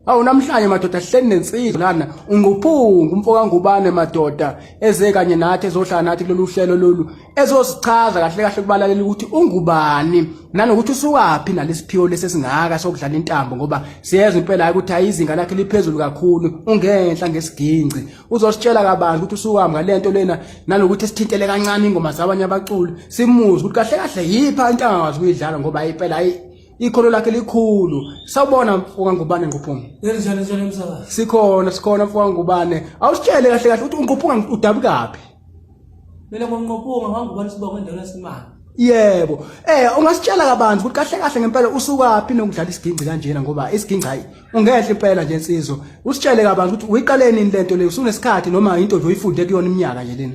Awu namhlanje madoda sihleli nensizwa lana ungquphungu umfo kaNgubane madoda eze kanye nathi ezohlala nathi kulolu hlelo lolu ezosichaza kahle kahle kubalaleli ukuthi ungubani nanokuthi usukaphi nalesiphiwo lesi esingaka sokudlala intambo ngoba siyezwa impela hayi ukuthi hayi izinga lakhe liphezulu kakhulu ungenhla ngesiginci uzositshela kabanzi ukuthi usukami ngalento lena nanokuthi sithintele kancane ingoma zabanye abaculi simuzwe ukuthi kahle kahle yiphi into angakwazi ukuyidlala ngoba impela hayi ikhono lakhe likhulu. Sawubona mfoka Ngubane Ngquphunga. Njani njani msakazi? Sikhona sikhona mfoka Ngubane. Awusitshele kahle kahle ukuthi uNgquphunga udabukaphi? Mina ngoNgquphunga wangubani sibongo endaweni yasimanga. Yebo. Ungasitshela kabanzi ukuthi kahle kahle ngempela usukaphi nokudlala isiginci kanjena ngoba isiginci hayi ungehle impela nje insizwa. Usitshele kabanzi ukuthi uyiqale nini lento le usunesikhathi noma into nje uyifunde kuyona iminyaka nje lena.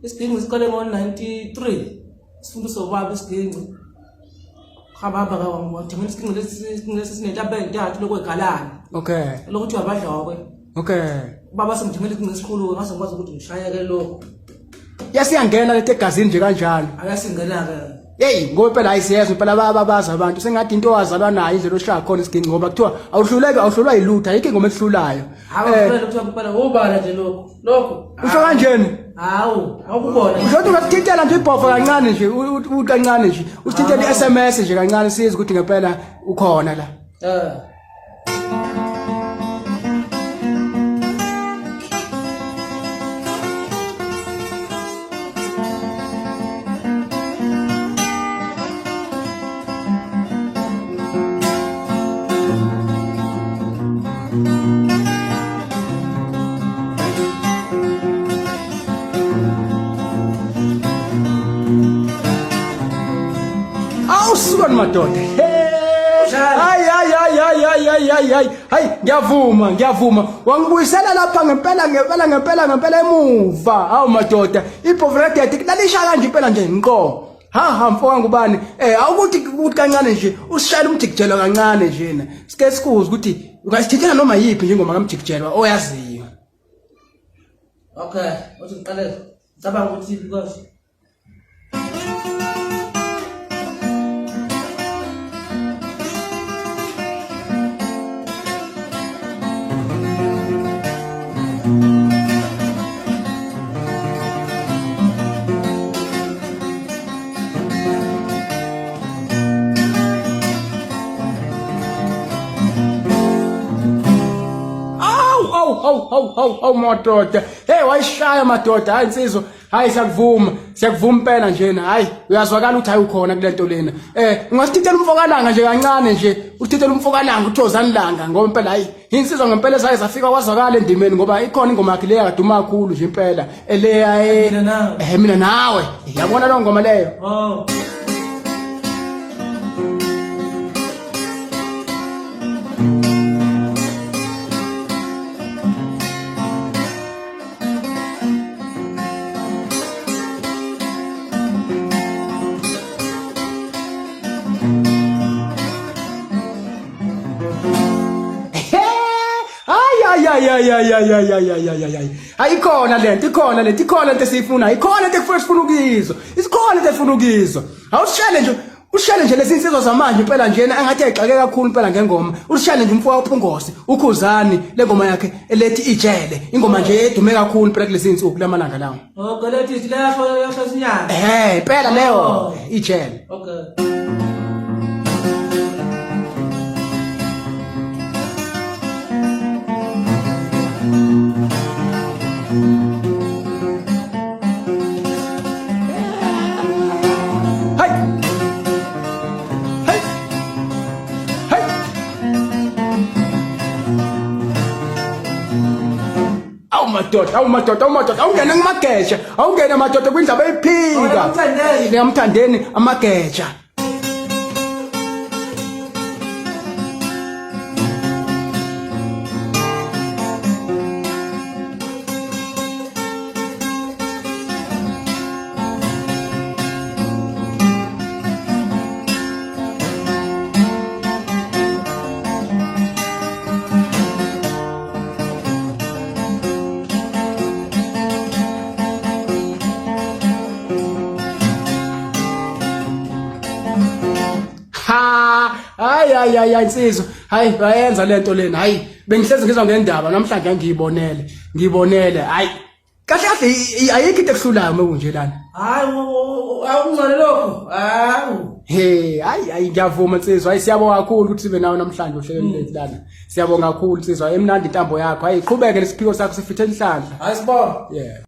Isiginci siqale ngo-93. Sifundo sobaba isiginci. Hamba hamba ngithengela isiginci lesi isiginci lesi sinentambo ey'ntathu lokwegalana. Okay. Lokuthi abadlokwe. Okay. Ubaba sengithengela isiginci esikhulu ngase ngikwazi ukuthi ngishayeke lokho. Yasiyangena lento egazini nje kanjalo. Akasingena-ke. Hey ngoba phela ayisiyezwa phela bababaza abantu sengathi into owazalwa nayo indlela oshaya khona isiginci ngoba kuthiwa awuhluleki awuhlulwa yilutho ayikho ingoma ehlulayo. Hawu phela kuthiwa kuphela ubala nje lokho. Lokho. Usho kanjeni? Hawu, awukubona. Usho ukuthi ungasithintela nje ibhofa kancane nje, kancane nje. Usithintele i-SMS nje kancane sizwe ukuthi ngempela ukhona la. Eh. Awusukani madoda. Hayi hayi hayi hayi hayi hayi hayi hayi hayi ngiyavuma ngiyavuma wangibuyisela lapha ngempela ngempela ngempela ngempela emuva hawu madoda ibhovreded kulalisha kanje impela nje ngqo ha ha mfo ngubani awukuthi ukuthi kancane nje usishayela umjikijelwa kancane nje na sike sikuze ukuthi ungasithintela noma yiphi nje ingoma kamjikijelwa oyaziyo. Okay, uthi ngiqale ngicabanga ukuthi because Awu awu awu awu awu awu madoda. Hey wayishaya madoda, hayi insizwa. Hayi siyakuvuma, siyakuvuma impela njena. Hayi uyazwakala ukuthi hayi ukhona kulento lena. Ungasithintela umfokalanga nje kancane nje. Uthintela umfokalanga uthozani langa ngoba impela hayi insizwa ngempela zaye zafika kwazwakala endimeni ngoba ikhona ingoma yakhe leya kaduma kakhulu nje impela. Eleya Mina nawe. Mina nawe. Yabona leyo ngoma leyo. Oh. Ay ay ay ay ay ay ay ay ay ay ay. Ayikhona lento, ikhona lento, ikhona lento esiyifuna, ikhona lento ekufuna sifuna ukuyizwa. Isikhona lento esifuna ukuyizwa. Awushele nje, ushele nje lezi insizwa zamanje impela njena engathi ayixake kakhulu impela ngengoma. Ushele nje umfowabo uPhungose, uKhuzani lengoma yakhe elethi ijele. Ingoma nje edume kakhulu impela kulezi insuku kulamalanga lawo. Okay, lethi ijele yasho isinyanga. Impela leyo ijele. Okay. Hey! Hey! Hey! Awu madoda, awu madoda, awu madoda, awungene kumageja, awungene madoda kwindaba eyiphika. Awumthandeni. Niyamthandeni amageja. hayi hayi hayi insizwa. Hayi bayenza lento lena. Hayi bengihlezi ngizwa ngendaba namhlanje ngiyibonele. Ngiyibonele. Hayi kahle kahle ayikho into ekuhlulayo uma kunje lana. Hayi awuncane lokho. Hawu. He, hayi hayi ngiyavuma insizwa. Hayi siyabonga kakhulu ukuthi sibe nawe namhlanje ohlelweni lethu lana. Siyabonga kakhulu insizwa. Emnandi intambo yakho. Hayi qhubeke lesiphiko sakho sifithe inhlanhla. Hayi sibonga. Yeah.